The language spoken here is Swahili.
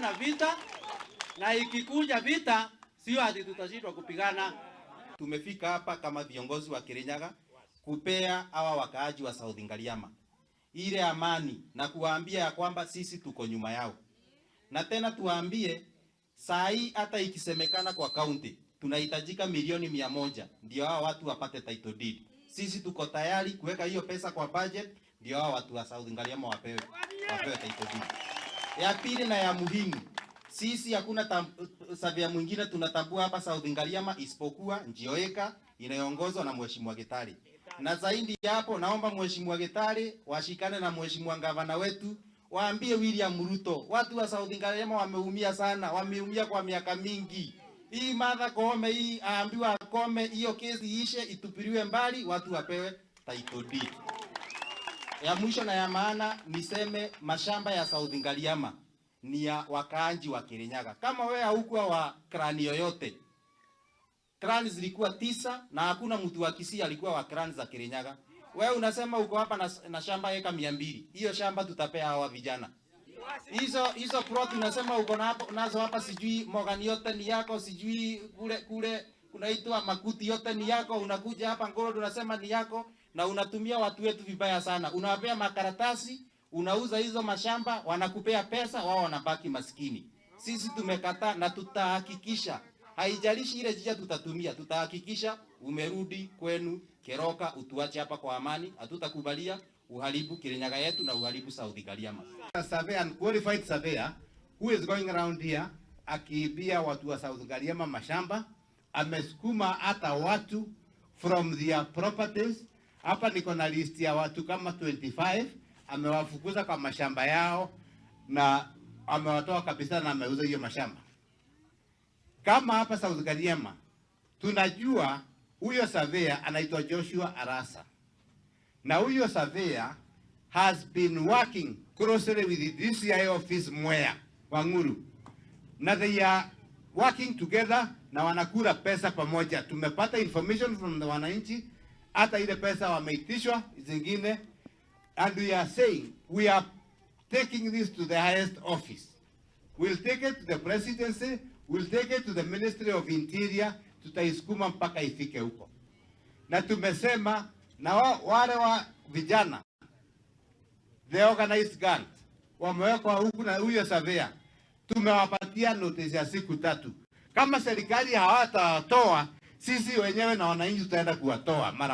Hakuna vita, na ikikuja vita sio ati tutashindwa kupigana. Tumefika hapa kama viongozi wa Kirinyaga kupea hawa wakaaji wa South Ngariama ile amani na kuwaambia ya kwamba sisi tuko nyuma yao, na tena tuwaambie saa hii hata ikisemekana kwa kaunti tunahitajika milioni 100 ndio hawa watu wapate title deed. Sisi tuko tayari kuweka hiyo pesa kwa budget ndio hawa watu wa South Ngariama wapewe title deed. Ya pili na ya muhimu, sisi hakuna surveyor mwingine tunatambua hapa South Ngariama isipokuwa Njioeka inayoongozwa na Mheshimiwa Gitari. Na zaidi ya hapo, naomba Mheshimiwa Gitari washikane na Mheshimiwa gavana wetu, waambie William Ruto, watu wa South Ngariama wameumia sana, wameumia kwa miaka mingi. Hii Martha Koome hii aambiwa akome, hiyo kesi ishe, itupiliwe mbali, watu wapewe title deed. Ya mwisho na ya maana niseme mashamba ya South Ngariama ni ya wakaaji wa Kirinyaga. Kama wewe haukuwa wa clan yoyote, clan zilikuwa tisa na hakuna mtu wa Kisii alikuwa wa clan za Kirinyaga. Wewe unasema uko hapa na shamba eka 200. Hiyo shamba tutapea hawa vijana. Hizo hizo plot unasema uko na hapo nazo hapa, sijui Mogani yote ni yako, sijui kule kule kunaitwa Makuti yote ni yako, unakuja hapa Ngoro unasema ni yako, na unatumia watu wetu vibaya sana. Unawapea makaratasi, unauza hizo mashamba, wanakupea pesa, wao wanabaki maskini. Sisi tumekataa na tutahakikisha, haijalishi ile njia tutatumia, tutahakikisha umerudi kwenu Keroka, utuache hapa kwa amani. Hatutakubalia uharibu Kirinyaga yetu na uharibu South Ngariama. A surveyor, unqualified surveyor who is going around here akiibia watu wa South Ngariama mashamba, amesukuma hata watu from their properties. Hapa niko na list ya watu kama 25 amewafukuza kwa mashamba yao na amewatoa kabisa na ameuza hiyo mashamba. Kama hapa South Ngariama tunajua huyo surveyor anaitwa Joshua Arasa, na huyo surveyor has been working closely with the DCI office Mwea Wanguru, na they are working together na wanakula pesa pamoja. Tumepata information from the wananchi, hata ile pesa wameitishwa zingine, and we are saying we are taking this to the highest office. We'll take it to the presidency, we'll take it to the Ministry of Interior, tutaisukuma mpaka ifike huko. Na tumesema na wale wa vijana the organized gangs wamewekwa huku na huyo surveyor, tumewapatia notice ya siku 3. Kama serikali hawatawatoa, sisi wenyewe na wananchi tutaenda kuwatoa mara